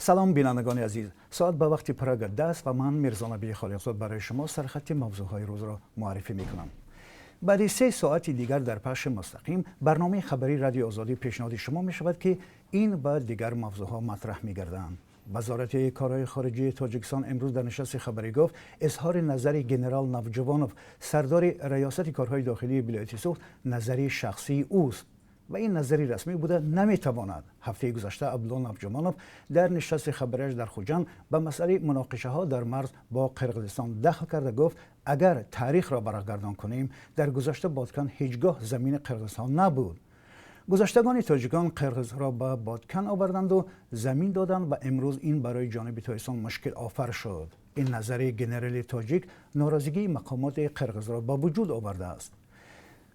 Салом, бинандагони азиз. Соат ба вақти Прага 10 аст ва ман, Мирзонаби Холиқзод, барои шумо сархати мавзӯъҳои рӯзро муаррифӣ мекунам. Баъди 3 соати дигар дар пахши мустақим барномаи хабарии Радиои Озодӣ пешниҳоди шумо мешавад, ки ин ва дигар мавзӯъҳо матраҳ мегарданд. Вазорати корҳои хориҷии Тоҷикистон имрӯз дар нишасти хабарӣ гуфт, изҳори назари генерал Навҷувонов, сардори Раёсати корҳои дохилии вилояти Суғд, назари шахсии ӯст ва ин назари расмӣ буда наметавонад. Ҳафтаи гузашта Абдулло Навҷумонов дар нишасти хабарияш дар Хуҷанд ба масъалаи муноқишаҳо дар марз бо Қирғизистон дахл карда гуфт, агар таърихро варақгардон кунем, дар гузашта Бодкан ҳеҷ гоҳ замини Қирғизистон набуд. Гузаштагони тоҷикон қирғизро ба Бодкан оварданду замин доданд ва имрӯз ин барои ҷониби Тоҷикистон мушкилофар шуд. Ин назари генерали тоҷик норозигии мақомоти қирғизро ба вуҷуд овардааст.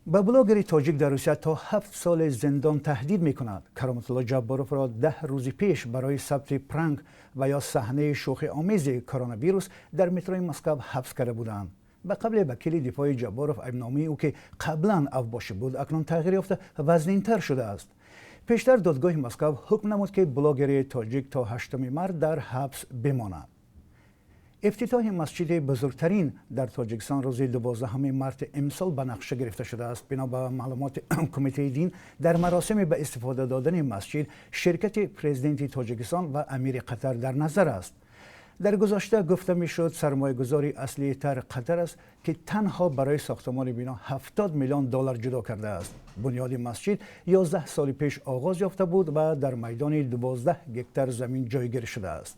Ба блогери тоҷик дар Русия то 7 соли зиндон таҳдид мекунад. Кароматулло Ҷабборовро 10 рӯзи пеш барои сабти пранк ва ё саҳнаи шӯхиомези коронавирус дар метрои Москав ҳабс карда буданд. Ба қавли вакили дифои Ҷабборов, айбномаи ӯ, ки қаблан авбошӣ буд, акнун тағйир ёфта, вазнинтар шудааст. Пештар додгоҳи Москав ҳукм намуд, ки блогери тоҷик то 8 март дар ҳабс бимонад. Ифтитоҳи масҷиди бузургтарин дар Тоҷикистон рӯзи 12 марти имсол ба нақша гирифта шудааст. Бино ба маълумоти Кумитаи дин, дар маросими ба истифода додани масҷид ширкати президенти Тоҷикистон ва амири Қатар дар назар аст. Дар гузашта гуфта мешуд, сармоягузори аслии тарҳ Қатар аст, ки танҳо барои сохтмони бино 70 миллион доллар ҷудо кардааст. Бунёди масҷид 11 соли пеш оғоз ёфта буд ва дар майдони 12 гектар замин ҷойгир шудааст.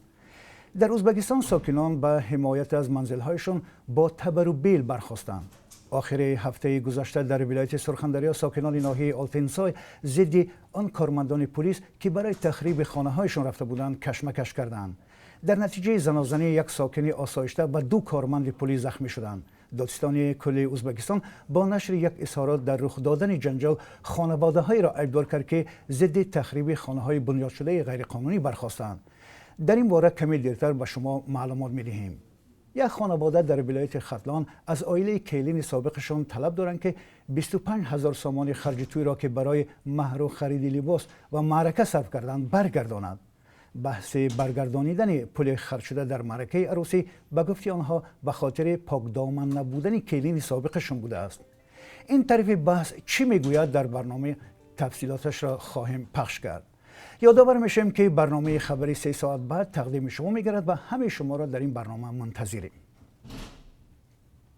Дар Ӯзбекистон сокинон ба ҳимоят аз манзилҳояшон бо табару бел бархостанд. Охири ҳафтаи гузашта дар вилояти Сурхандарё сокинони ноҳияи Олтинсой зидди он кормандони пулис, ки барои тахриби хонаҳояшон рафта буданд, кашмакаш карданд. Дар натиҷаи занозанӣ як сокини осоишта ва ду корманди пулис захмӣ шуданд. Додситони кулли Ӯзбекистон бо нашри як изҳорот дар рух додани ҷанҷол хонаводаҳоеро айбдор кард, ки зидди тахриби хонаҳои бунёдшудаи ғайриқонунӣ бархостанд. Дар ин бора каме дертар ба шумо маълумот медиҳем. Як хонавода дар вилояти Хатлон аз оилаи келини собиқашон талаб доранд, ки 25 ҳазор сомони харҷи тӯйро, ки барои маҳру хариди либос ва маърака сарф карданд, баргардонад. Баҳси баргардонидани пули харҷшуда дар маъракаи арӯсӣ, ба гуфти онҳо, ба хотири покдоман набудани келини собиқашон будааст. Ин тарафи баҳс чӣ мегӯяд, дар барнома тафсилоташро хоҳем пахш кард. Ёдовар мешавем, ки барномаи хабари 3 соат баъд тақдими шумо мегардад ва ҳамаи шуморо дар ин барнома мунтазирем.